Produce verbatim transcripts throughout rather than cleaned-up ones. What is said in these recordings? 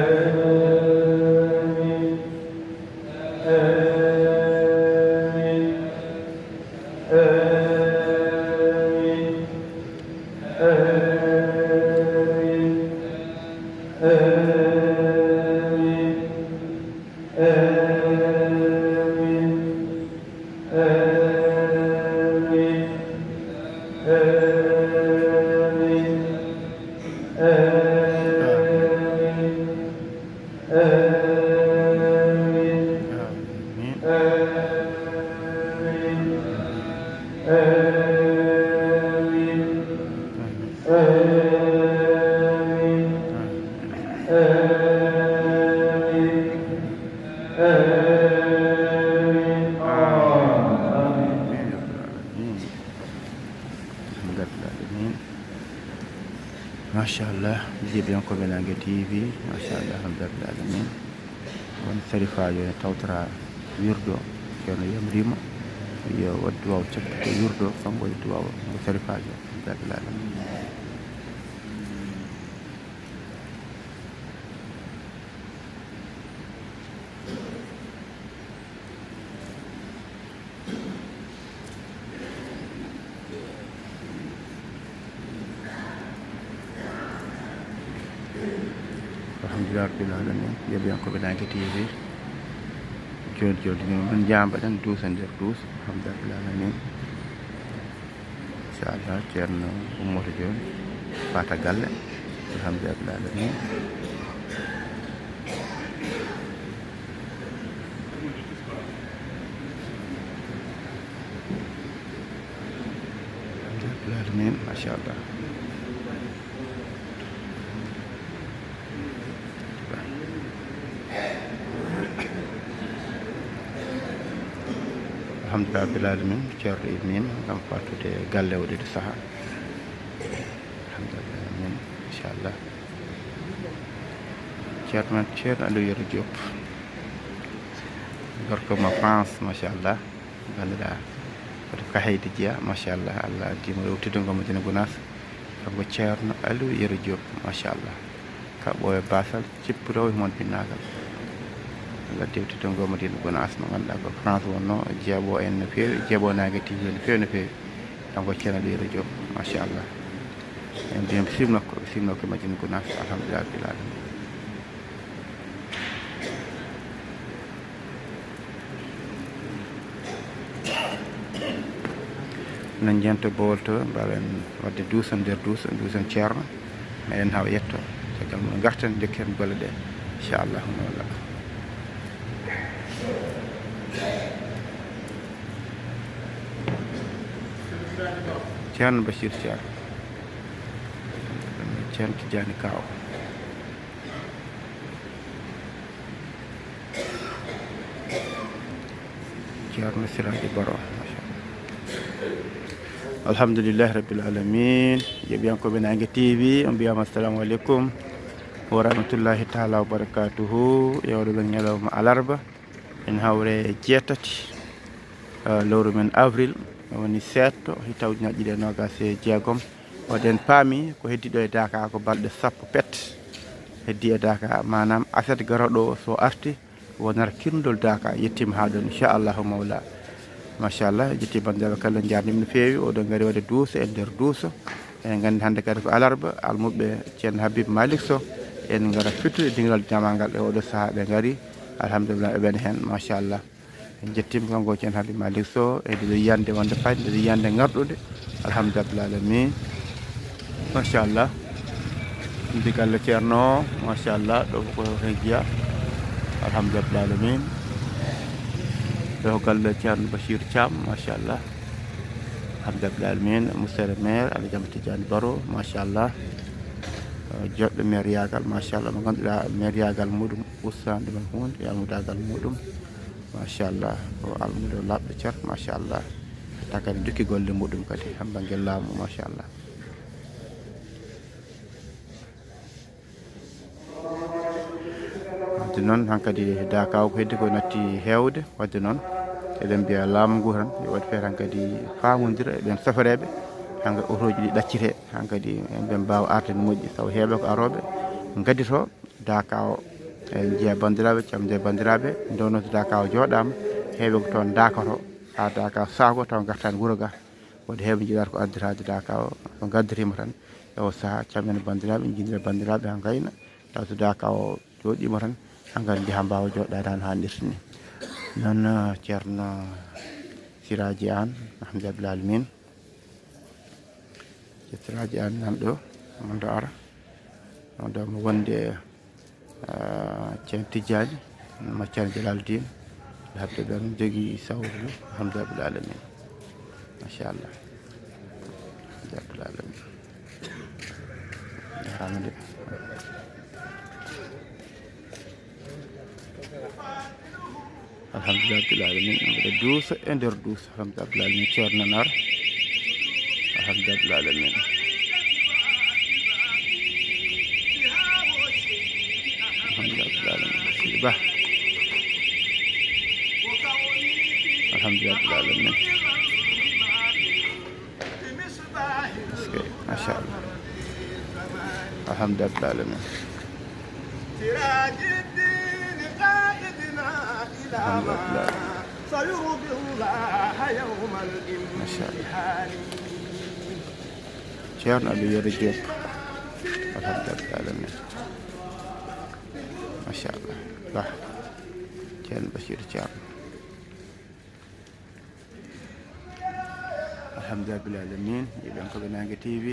آمين. آمين. آمين. آمين. آمين. آمين. آمين. آمين. آمين. آمين. آمين. آمين. آمين. آمين. آمين. آمين. آمين. آمين. Alhamdulillah. Machallah, jiiɓiyankooɓe Naange T V, machallah, alhamdulillah alamin. Won sarifaajo ne tawtora wirdo, ceerno yamriima, yo waɗ duwaaw cappito wirdo, kanko e duwaaw, kanko sarifaajo, alhamdulillah alamin. Alhamdulillah rabbil alamin, yeɓiyankooɓe Naange T V. Jooni jooni min njaamba ɗen duusa nder duus. Alhamdulillah rabbil alamin. Inchallah, ceerno ummoto jooni, faata galle. Alhamdulillah rabbil alamin. Alhamdulillah alamin, machallah. Alhamdulillah rabbil alamin, ceerno immima ngam fatude galle o ɗiɗo saha. Alhamdulillah alamin, inchallah. Ceerno men, ceerno Aliou Yero Diop. Gorko mo France, machallah. Ngannduɗaa, koto Kahaydi jeyaa, machallah. Allah addi mo rewtido ngo Madina Gunaas. Kanko ceerno Aliou Yero Diop, machallah. Ka ɓooya basal, cippuɗo e mon pinnaagal. Allah addi rewtido ngo Madina Gunaas, mo ngannduɗaa ko France wonno, jeeɓo en no feewi, jeeɓo Naange T V no feewi, no feewi. Kanko ceerno Aliou Yero Diop, machallah. En mbiyam simnokko, simnokko Madina Gunaas, alhamdulillah rabbil alamin. Nan jento bowol to, mbaawen waɗde duuso nder duuso, duuson ceerno. Meɗen hawa yetto. Caggal mum, ngarten, ndekken golle ɗe. Inchallahu mawla. Ceerno Bachir Thiam. Ceerno Tidiane Kaw. Ceerno Siraaji Baro, machallah. Alhamdulillahi rabbil alamin. Yeɓiyankooɓe Naange T V, on mbiyama assalamu aleykum wa rahmatullahi taala wa barakatuhu. E oɗo ɓen ñalawma alarba, en hawre jeetati, eh, lewru men avril, woni seeɗto, hitaw ujunaaji ɗiɗi e noogas e jeegom. Oɗen paami ko heddi ɗo e Daaka ko balɗe sappo pet. Heddi e Daaka, maanaam aset garoɗo o so arti, wonata kirndol Daaka, yettiima haa ɗoon, inchallahu mawla. Machallah, jetti banndiraaɓe kala, njaarnima no feewi. Oɗo ngari waɗde duuso e nder duuso. Eɗen nganndi hannde kadi ko alarba, almuɓɓe ceerno Habib Malik Sow. En ngara fittude dingiral jamagal e oɗo sahaa ɓe ngari. Alhamdulillah, eɓen heen, machallah. En njettiima kanko ceerno Habib Malik Sow e nde yiyannde wonde fayde, nde yiyannde ngarɗude. Alhamdulillah alamin. Machallah. Ndi galle ceerno o, machallah, ɗo ko heen jeyaa. Alhamdulillah alamin. Ɗo ko galle ceerno Bachir Thiam, machallah. Alhamdulillah alamin. Monsieur le maire, Alhaji Amadou Tidiane Baro, machallah. Eh, joɗɗo maire yaagal, machallah. Mo ngannduɗaa maire yaagal muɗum, ustaani ɗum e huunde, yaamudagal muɗum. Machallah, o almudo laaɓɗo cer, machallah. Hatta kadi jokki golle muɗum kadi, haa bannge laamu, machallah. Wadde noon, hankadi Daaka o ko heddi ko natti heewde, wadde noon, eɗen mbiya laamu ngu tan, yo waɗ feere hankadi faamondira e ɓeen sofereeɓe, hankadi otooji ɗi ɗaccitee, hankadi ɓe mbaawa arde no moƴƴi, sabu heewɓe ko arooɓe, ngadditoo Daaka o. En njiya banndiraaɓe, cam njiya banndiraaɓe, ndo nodduda ka o jooɗaama, heeɓe ko toon ndakoto, haa da ka saago taw ngartaani wuro ga. Waɗi heeɓe njiɗaata ko addiraade da ka o, ko ngaddiriima tan. E o sahaa, cam en banndiraaɓe, njinnira banndiraaɓe haa ngayna, taw so da ka o jooɗiima tan, haa ngar njaha mbaawa jooɗaade hano haanirta ni. Noon, eh, Ceerno Siraaji Aan, alhamdulillahi rabbil aalamiin. Ceerno Siraaji Aan nan ɗo, on ɗo ara. On ɗo mo wonde, ah, Ceerno Tijjaani, mo Ceerno Jalaaludiin. Alhamdulillahi, ɓe jogii sawru, alhamdulillahi rabbil aalamiin. Machallah. Alhamdulillahi rabbil aalamiin. Jaaraama de. Alhamdulillahi rabbil aalamiin. Mbeɗa duusa e nder duusa. Alhamdulillahi rabbil aalamiin. Ceerno Nanar. Alhamdulillahi rabbil aalamiin. Alhamdulillahi rabbil aalamiin. Sidi Ba. Alhamdulillahi rabbil aalamiin. Eskey, machallah. Alhamdulillahi rabbil aalamiin. Alhamdulillahi. Machallah. Ceerno Aliou Yero Diop. Alhamdulillahi rabbil aalamiin. Machallah. Bah. Ceerno Basiiru Ceerno. Alhamdulillahi rabbil aalamiin. Yiɗen ko ɓe Naange T V.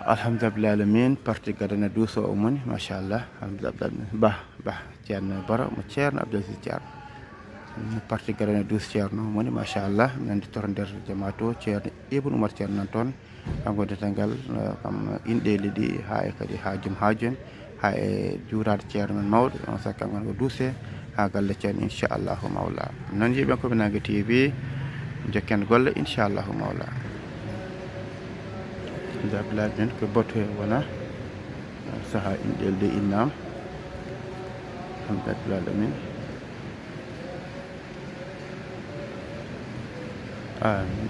Alhamdulillahi rabbil aalamiin. Parti gadana duuso o moni, machallah. Alhamdulillahi rabbil aalamiin. Bah, bah, Ceerno Baro, mo Ceerno Abdou Aziz Ceerno. Parti gadana duus Ceerno o moni, machallah. Min anndi toro nder jamaatu o, Ceerno Ibn Umar Ceerno nan toon. Kanko dental ngal, eh, kam inɗeeli ɗi haa e kadi haa jom haa jooni, haa e juuraade ceerno men mawɗo, on saka kanko ko duuse haa galle ceerno, inchallahu mawla. Noon yiɓe ko ɓe Naange T V, njokken golle, inchallahu mawla. Alhamdulillahi rabbil aalamiin, ko boto he wona, sahaa inɗeeli ɗe innaama. Alhamdulillahi rabbil aalamiin. Amiin.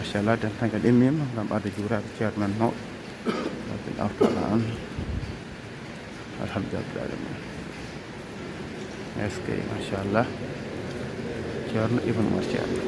Machallah, dental ngal immiima ngam arde juuraade ceerno men mawɗo. Rabbil artuɗo aan. Alhamdulillahi rabbil aalamiin. Eskey, machallah. Ceerno Ibn Umar Ceerno.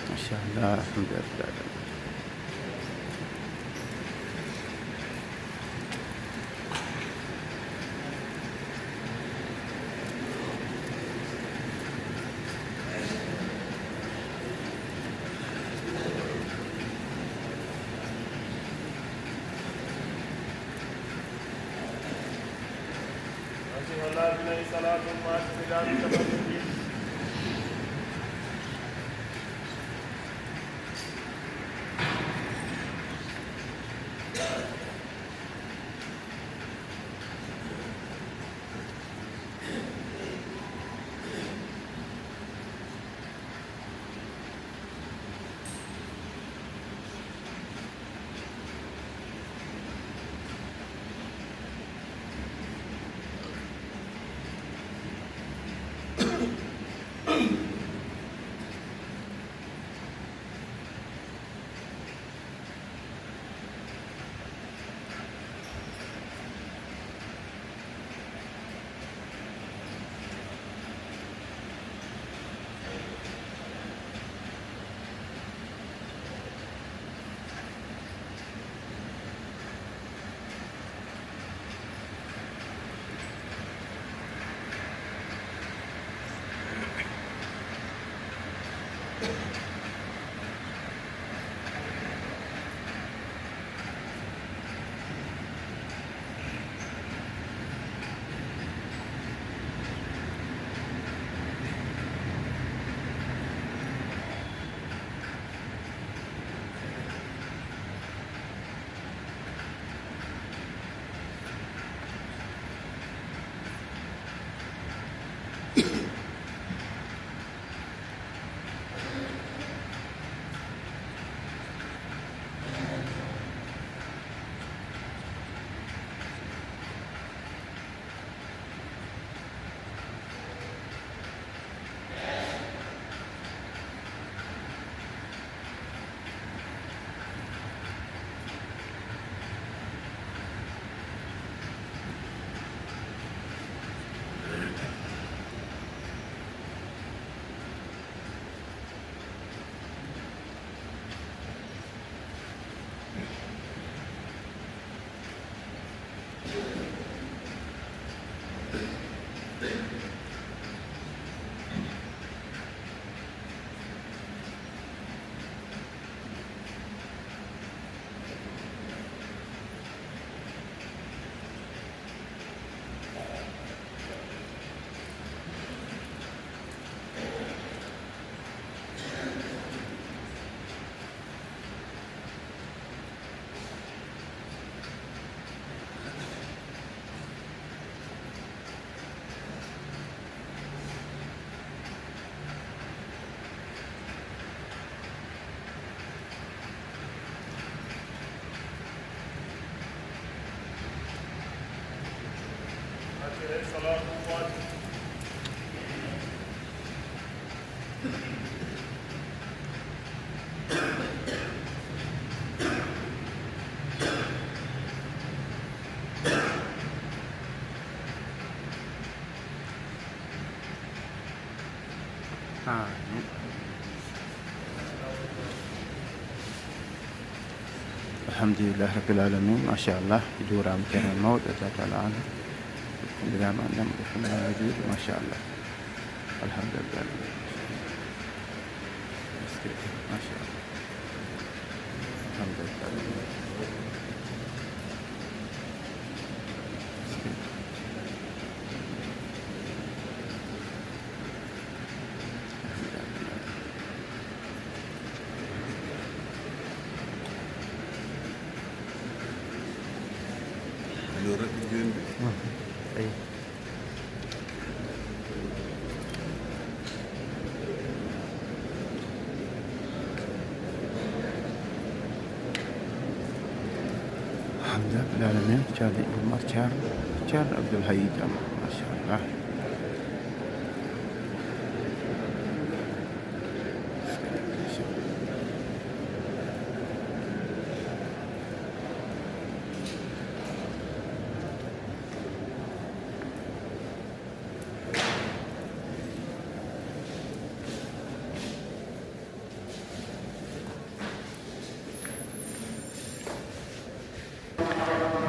Machallah, alhamdulillahi rabbil aalamiin. Amin. Alhamdulillahi rabbil alamin, machallah. Juuraama ceerno mawɗo, radiallahu taala anhu. Mbiraama annam ɗo fo nana juuɗe, machallah. Alhamdulillahi. Est-ce que, machallah. Alhamdulillahi. Eyi. Alhamdulillahi rabbil alamin, ceerno Ibou Oumar Thiam, ceerno Abdoul Hayy Thiam, machallah.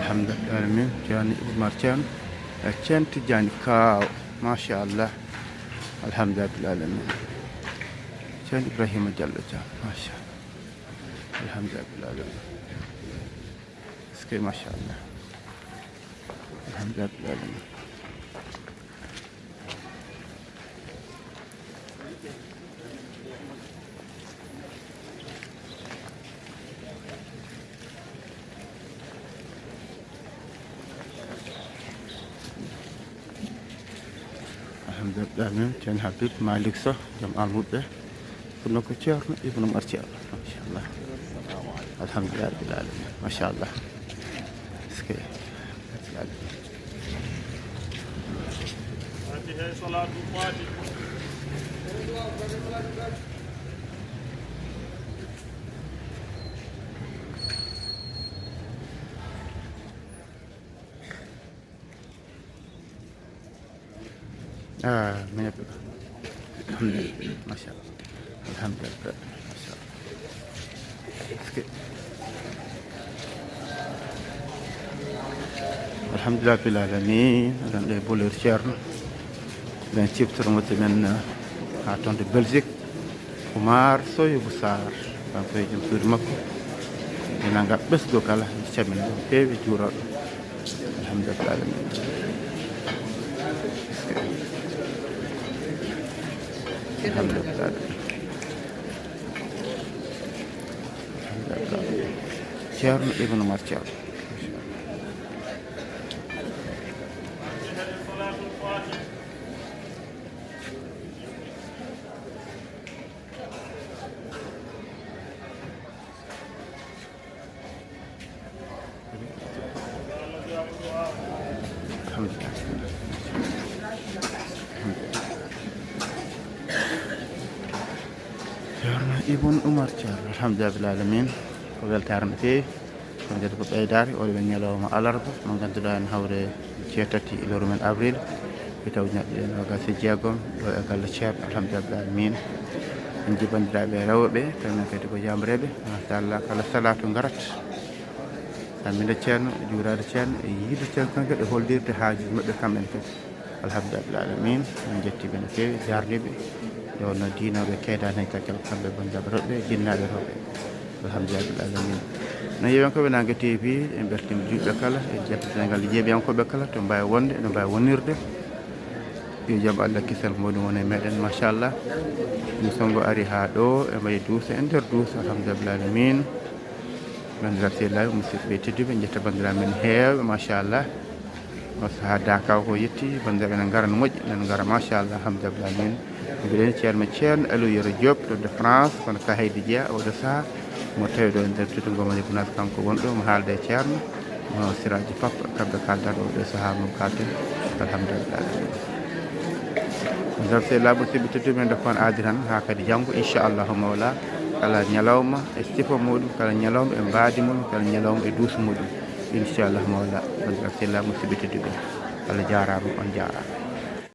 Alhamdulillahi alamin, ceerno Ibou Oumar Thiam, e ceerno Tidiane Kaaw, machallah. Alhamdulillahi alamin. Ceerno Ibrahima Diallo Thiam, machallah. Alhamdulillahi alamin. Est-ce que, machallah. Alhamdulillahi alamin. Alhamdulillahi alamin, ceerno Habib Malick Sow, joom almuɓɓe. Kono ko ceerno Ibou Oumar Thiam, machallah. Alhamdulillahi rabbil alamin, machallah. Est-ce que, Ah, mais, alhamdulillah, machallah. Alhamdulillah, machallah. Est-ce que, alhamdulillah rabbil alamin, aɗa anndi e boleur ceerno. Eɗen ciftora mo men, eh, haa toon to Belgique. Oumar Sow Ibou Sarr, kanko e joom suudu makko. Ina ngam ɓesgo kala, en calminii ɗum feewi, juura ɗum. Alhamdulillahi alamin. Alhamdulillahi alamin. Alhamdulillahi alamin. Ceerno Ibou Oumar Thiam. Ceerno Ibou Oumar Thiam, alhamdulillahi rabbil alamin, ko weltaare no feewi. Kono kadi ko ɓeydaare, oɗo ɓe ñalawma alarba, mo ngannduɗaa ene hawre jeetati e lewru men avril, ɓe taw ñaɗɗi e noogaas e jeegom, ɗo e galle ceerno, alhamdulillahi rabbil alamin. En nji banndiraaɓe rewɓe, kamɓe kadi ko yamreeɓe, machallah, kala salatu ngarat. Amina ceerno, juuraade ceerno, e yiide ceerno, tan kadi e hollirde haajuuji maɓɓe kamɓe kadi. Alhamdulillahi rabbil alamin, en njetti ɓe no feewi, jaarni ɓe. Nde wonno diinooɓe keedaani hay caggal kamɓe banndiraaɓe rewɓe, jinnaaɓe rewɓe. Alhamdulillahi rabbil alamin. No yeewiyankooɓe Naange T V, en mbeltiima juulɓe kala, en njetti denndaangal yeewiyankooɓe kala, to mbaawi wonde, no mbaawi wonirde. Yo jam Allah kisal mawɗo won e meɗen, machallah. Duuso ngo ari haa ɗo, e mbayi duuso e nder duuso, alhamdulillahi rabbil alamin. Banndiraaɓe sehilaaɓe, musidɓe tedduɓe, njetta banndiraaɓe men heewɓe, machallah. O sahaa Dakaw ko yetti, banndiraaɓe ene ngara no moƴƴi, ene ngara, machallah, alhamdulillahi rabbil alamin. Mbiɗen ceerno, ceerno Aliou Yero Diop to de France, kono Kahaydi Dia, oɗo sahaa mo tawi ɗo e nder Teddugal Madina Gounass, kanko won ɗo, mo haalda e ceerno, mo Siraji Pap, kamɓe kaalda ɗo, oɗo sahaa mo kaalten, alhamdulillahi rabbil alamin. Ngam sella musidɓe tedduɓe, nde kon aadi tan haa kadi janngo, inchallahu mawla, kala ñalawma e sifa muɗum, kala ñalawma e mbaadi muɗum, kala ñalawma e duusu muɗum, inchallahu mawla. On ngam sella musidɓe tedduɓe, Allah jaaraama, on jaaraama.